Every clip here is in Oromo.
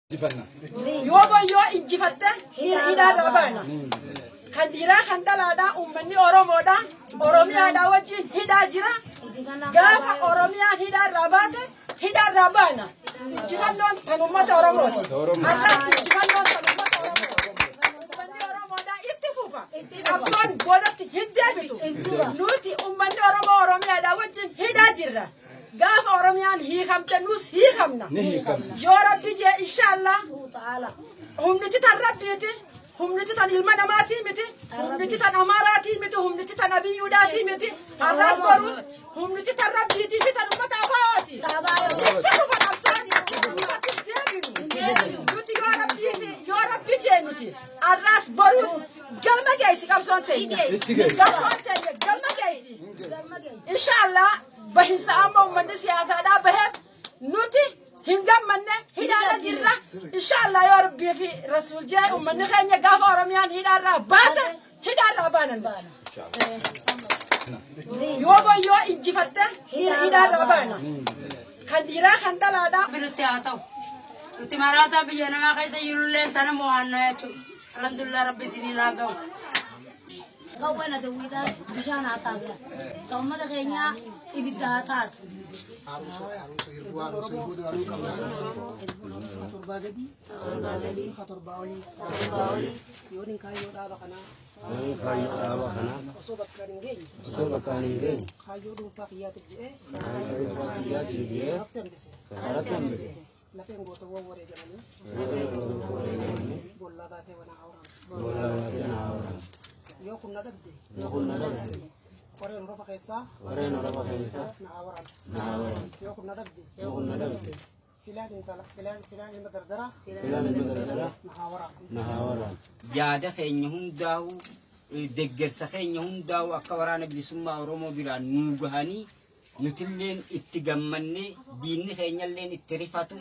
Yoo boyyoo injifatte hidhaadhaa baana. Kan dhiiraa kan dhalaadhaa uummanni Oromoodhaa Oromiyaadhaa wajjin hidhaa jira. Gaafa Oromiyaan hidhaarraa baate hidhaarraa baana. Injifannoon kan uummata Oromooti. Har'aatti injifannoon kan uummata Oromooti. Uummanni Oromoodhaa itti fufa. Qabsoon boodatti hin deebitu. Nuti uummanni Oromoo Oromiyaadhaa wajjin hidhaa jirra. Gaafa Oromiyaan hiikamte nus hiikamna. Yoo Rabbi jee inshaallah humniti tan Rabbiiti. Humniti tan ilma namaatii miti. Humniti tan Amaaraatii miti. Humniti tan Abiyyuudhaatii miti. Har'aas boruus humniti tan Rabbiitii fi tan uummata Abaa'ooti. Itti fufa qabsoon. Duubatti hin deebinu. Nuti yoo Rabbii fi yoo Rabbi jee nuti har'aas boruus galma geessi qabsoon teenya. Qabsoon teenya galma geessi. Inshaallah bahinsa amma uummanni siyaasaadhaa baheef nuti hin gammanne hidhaadha jirra. Inshaallah yoo Rabbii fi Rasuul jee uummanni keenya gaafa Oromiyaan hidhaarraa baate hidhaarraa baanan nuti. Yoo boyyoo injifatte hidhaarraa baana. Kan dhiiraa kan dhalaadhaa. Nutti haa ta'u. Nuti maraataa biyya namaa keessa jirullee tana mo'annaa jechuudha. Alhamdulillah Rabbi isiniin haa ga'u. Qawween adawwiidhaa bishaan haa taatu. Ta uummata keenyaa ibidda haa taatu. Torbaa gadii, torbaa olii, yoon kaayyoo dhaaba kanaa osoo bakkaan hin geenye, kaayyoo dhuunfaa kiyyaatiif jedhee karatti hambise, lafeen gootawwan wareegamanii boollaa baatee wanaa hawran, yoo kun na dhabde qoreen rofa keessaa na haa waraantu, yoo kun na dhabde filaan intala filaan filaan ilma dardaraa na haa waraantu. Yaada keenya hundaa'u, deggersa keenya hundaa'u akka Waraana Bilisummaa Oromoo biraan nuu gahanii nutilleen itti gammannee diinni keenyalleen itti rifatu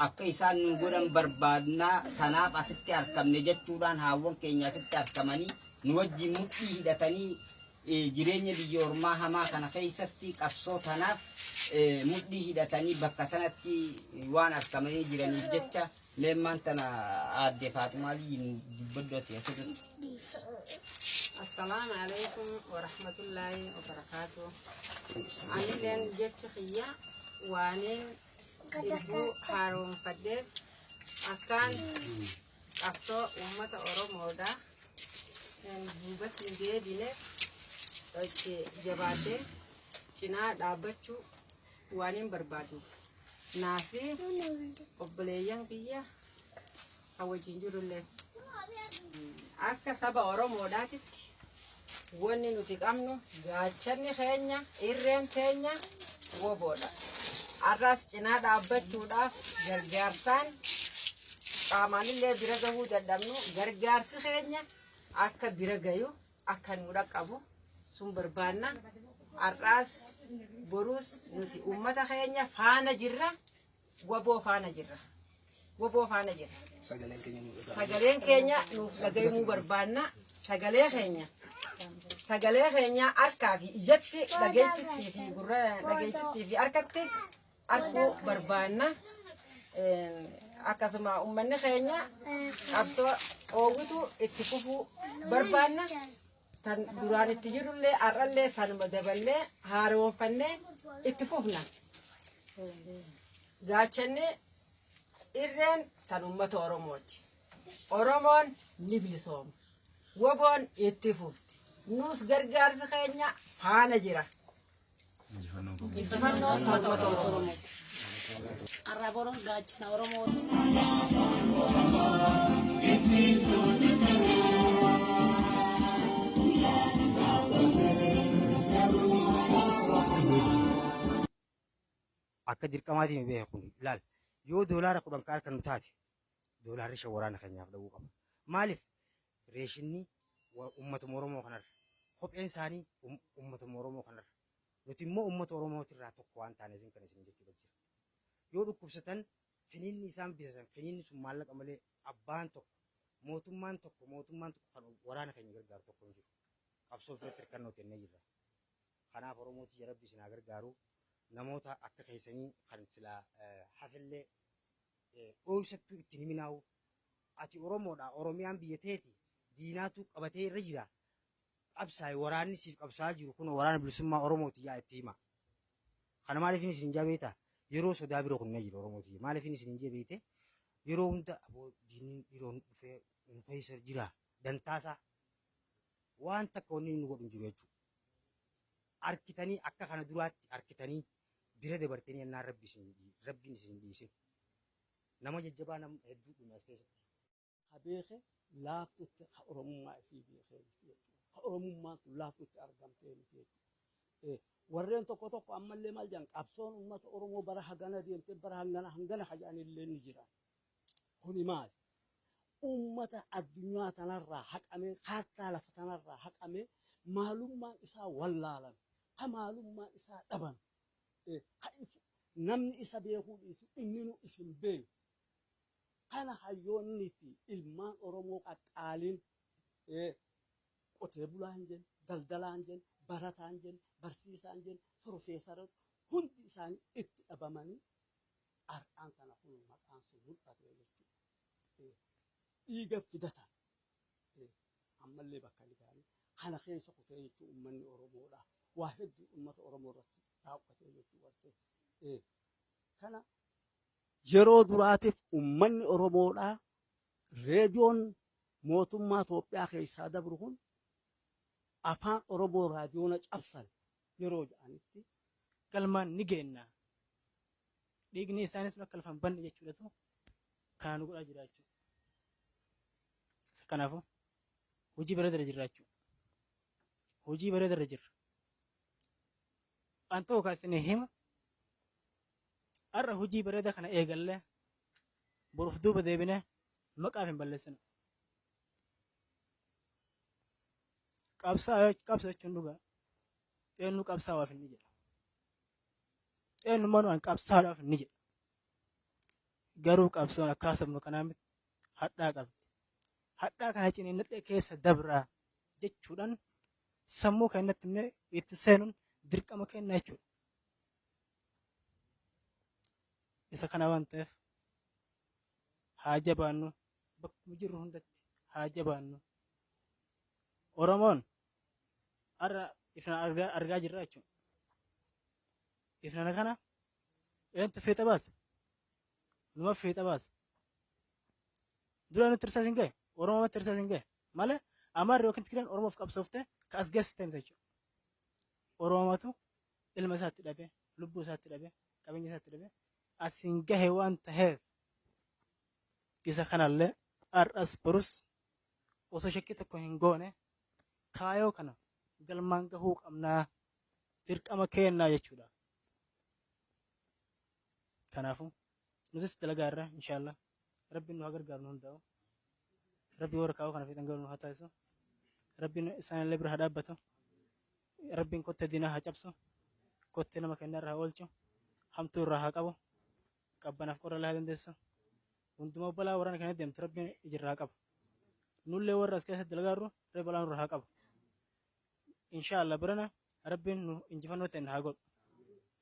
akka isaan nu godhan barbaadnaa, tanaaf asitti argamne jechuudhaan haawwan keenya asitti argamanii nu wajjin mudhii hidhatanii jireenya biyya ormaa hamaa kana keessatti qabsoo tanaaf mudhii hidhatanii bakka tanatti waan argamanii jiraniif jecha leemmaan tana aadde Faaxumaa Liyyi dubbadhu ati asirratti. Assalaamu alaikum warahmatullaahi wabarakaatu. Anilleen jechi kiyya waaniin irbuu haaromfadheef akkaan qabsoo uummata Oromoodha. Duubatti hin deebine, itti jabaatee cinaa dhaabbachuu waaniin barbaaduuf naa fi obboleeyyan kiyya kan wajjin jirullee akka saba Oromoodhaatitti wanni nuti qabnu gaachanni keenya irreen teenya woboodha. Har'as cinaa dhaabbachuudhaaf gargaarsaan qaamaanillee bira gahuu dadhabnu gargaarsi keenya akka bira gayu akka nu dhaqqabu sun barbaanna. Har'aas boruus nuti uummata keenya faana jirra. Waboo faana jirra. Waboo faana jirra. Sagaleen keenya nuuf dhagayamuu barbaanna. Sagalee keenya. Sagalee keenya harkaa fi ijatti dhageessittii fi gurra dhageessittii fi harkatti arguu barbaanna. Akkasuma uummanni keenya qabsoo oowwitu itti fufuu barbaanna. Tan duraan itti jirullee har'allee sanuma daballee haaromfannee itti fufna. Gaachanni irreen tan uummata Oromooti. Oromoon ni bilisooma. Woboon itti fufti. Nus gargaarsi keenya faana jira. Injifannoon tan uummata Oromooti. Har'a boruun gaachana Oromoo. Akka dirqamaatiin beeku kun ilaal, yoo $10 ka harka nu taate $5 waraana keenyaaf dha'uu qaba. Maaliif reeshinni uummatuma Oromoo kanarra, kopheen isaanii uummatuma Oromoo kanarra, nuti immoo uummata Oromootirraa tokko waan taaneef kan isin jechuudha jira. Yoo dhukkubsatan finiinni isaan bitatan finiinni sun maallaqa malee abbaan tokko mootummaan tokko kan waraana keenya gargaaru tokko hin jiru. Qabsoo ofirratti hirkannoo kennee jirra. Kanaaf Oromootii Rabbi isin haa gargaaru. Namoota akka keessanii kan silaa hafillee Dhoksattuu ittiin himinaa'u. Ati Oromoodha. Oromiyaan biyya teeti. Diinaatu qabatee irra jira. Qabsaa'e, waraanni siif qabsaa'aa jiru kun waraana bilisummaa Oromooti yaa itti hima. Kana maaliif isin hin jabeeta? Yeroo sodaa bira kun jira Oromooti. Maaliif isin hin jabeete? Yeroo hunda aboo diinni dhiiroon dhufee nu keessa jira. Dantaasaa waan takka wanni inni godhu hin jiru jechuudha. Arkitanii akka kana duraatti arkitanii bira dabartanii ennaan rabbiin isin hin dhiisin. Nama jajjabaa nama hedduu dhume as keessatti. Ha beeke laaftutti ha Oromummaa ifii beekee miti jechuudha. Ha Oromummaan tun laaftutti argamtee miti jechuudha. Warreen tokko tokko ammallee maal jedhan, qabsoon uummata Oromoo bara hagana deemtee bara hangana hangana haja'anillee ni jiran. Kuni maali? Uummata addunyaa tanarraa haqamee, kaartaa lafa tanarraa haqamee, maalummaan isaa wallaalame, ka maalummaan isaa dhabame, ka namni isa beekuu dhiisu inni nu if hin beeku. Kana hayyoonni fi ilmaan Oromoo qaqqaaliin, qotee bulaa hin jenne, daldalaa hin jenne, barataa hin jenne, barsiisaa hin jenne, profeesara, hundi isaanii itti dhabamanii har'aan tana kun maqaan sun mul'ate jechuudha. Dhiiga fidatan ammallee bakka ni ga'anii kana keessa kutee jechuun uummanni Oromoodha. Waa hedduu uummata Oromoo irratti raawwatee jechuu gartee. Kana yeroo duraatiif uummanni Oromoodha reediyoon mootummaa Itoophiyaa keessaa dabru kun afaan Oromoo raadiyoona cabsan yeroo jedhanitti galmaan ni geenna. Dhiigni isaanis sun akka lafa hin banne jechuudhatu kana nu godhaa jira jechuudha. Kanaafuu hojii bareedaa irra jirra jechuudha. Hojii bareedaa irra jirra. An ta'u kan isin himu, har'a hojii bareedaa kana eegallee boruuf duuba deebinee maqaaf hin balleessinu. Qabsaa qabsa jechuun dhugaa. Eenyu qabsaa'aaf inni jedha. Eenyummaan waan qabsaa'aadhaaf inni jedha. Garuu qabsoon akka haasofnu kanaa miti, hadhaa qabdi. Hadhaa kana ciniinnadhee keessa dabraa jechuudhaan sammuu keenyatti illee itti seenuun dirqama keenya jechuudha. Isa kana waan ta'eef haa jabaannu, bakkuma jirru hundatti haa jabaannu. Oromoon har'a ifna argaa jirra jechuudha. Ifna kana eenyutu fiixa baasa? Numa fiixa baasa. Dura nutti tirsaa hin gahe, Oromoo tirsaa hin gahe malee Amaarri yookiin Tigireen Oromoof qabsooftee ka as geessite miti jechuudha. Oromootu ilma isaatti dhabee, lubbuu isaatti dhabee, qabeenya isaatti dhabee asiin gahe waan ta'eef isa kanallee har'as borus osoo shakkii tokko hin goone kaayoo kana galmaan gahuu qabnaa, dirqama kennaa jechuudha. Kanaafuu nutis dalagaa irra inshaallah rabbiin nu haa gargaaru nu hundaa'u. Rabbi warra kaayoo kana fiixan gahu nu haa taasisu. Rabbiin isaanillee bira haa dhaabbatu. Rabbiin kottee diinaa haa cabsu. Kottee nama kennaa irraa haa oolchu. Hamtuu irraa haa qabu. Qabbanaaf qorra illee haa dandeessu. Hundumaa balaa waraana kana deemtu rabbiin ijirraa haa qabu. Nullee warra as keessatti dalagaa jirru rabbi balaa nurraa haa qabu. Inshaallah birana rabbiin nu injifannoo ta'e haa godhu.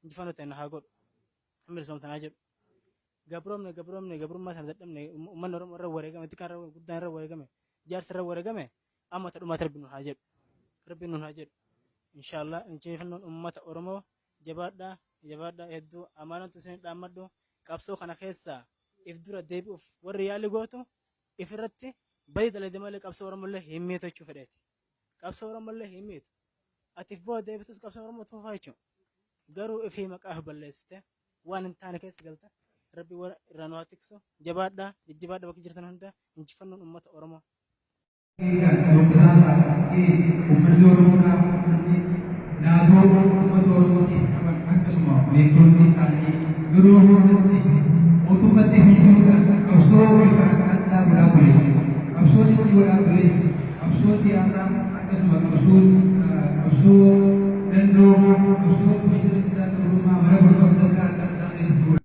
Injifannoo ta'e haa godhu. Bilisoomtan haa jedhu. Gabroomne gabroomne gabrummaa sana dadhabne, uummanni Oromoo irra wareegame, xiqqaan irra guddaan irra wareegame, jaarsi irra wareegame, amma ta dhumaatti rabbi nu haa jedhu. Rabbi nu haa jedhu. Inshaallah injifannoon uummata Oromoo. Jabaadhaa, jabaadhaa hedduu amaanatu isin dhaammadhu. Qabsoo kana keessaa if dura deebi'uuf warri yaalii gootu if irratti badii dalagde malee qabsoo Oromoo illee hin miitu jechuu fedheeti. Qabsoo Oromoo illee hin miitu. Ati if booda deebitus qabsoo Oromoo tuufaa jechuudha. Garuu ifii maqaaf balleessite waan hin taane keessa galta. Rabbi warra irraa nu haa tiksu. Jabaadhaa, jajjabaadhaa bakka jirtan hunda, injifannoon uummata Oromoo. Uummanni Oromoodhaa, uummanni naatoo uummata Oromootiif qaban, akkasuma beektonni isaanii yeroo hundatti mootummatti finciluudhaan qabsoo bifa adda addaa godhaa ture. Qabsoon inni godhaa tures qabsoo siyaasaa, akkasuma qabsoo dandoo, qabsoo fincila diddaa gabrummaa bara barnoota adda addaa keessatti godhaa.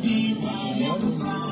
Thank you.